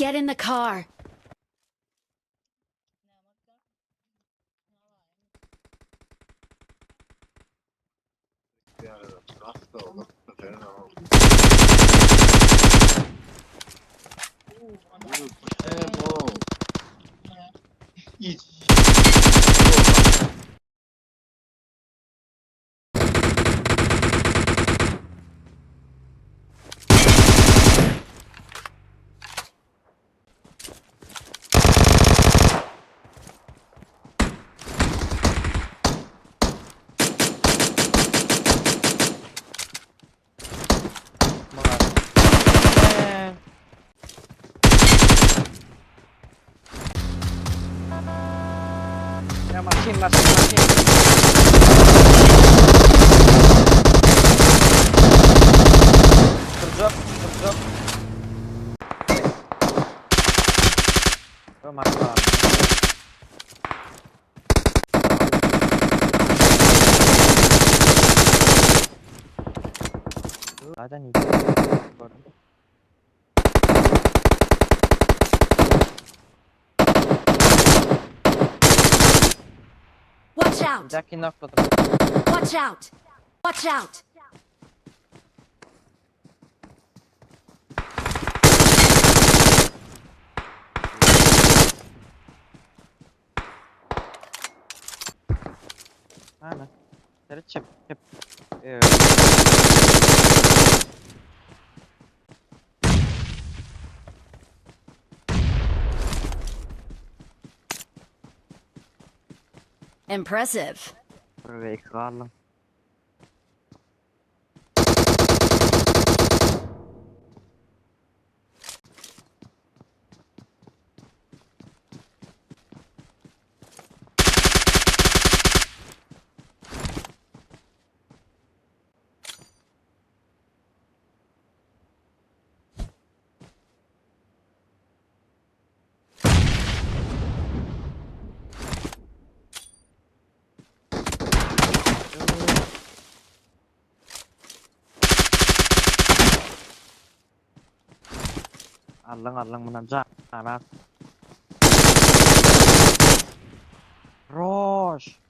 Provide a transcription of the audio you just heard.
Get in the car. Ya maşyn maşyn maşyn. Durjak durjak. Bu maşyn var. Zaten iyi. Gördüm. Watch out! Jackie knockladım. Watch out! Watch out! Ana. Seret çep çep. Ee, Impressive. Bir ve iki aldım. Allan allan bundan cana. Roş.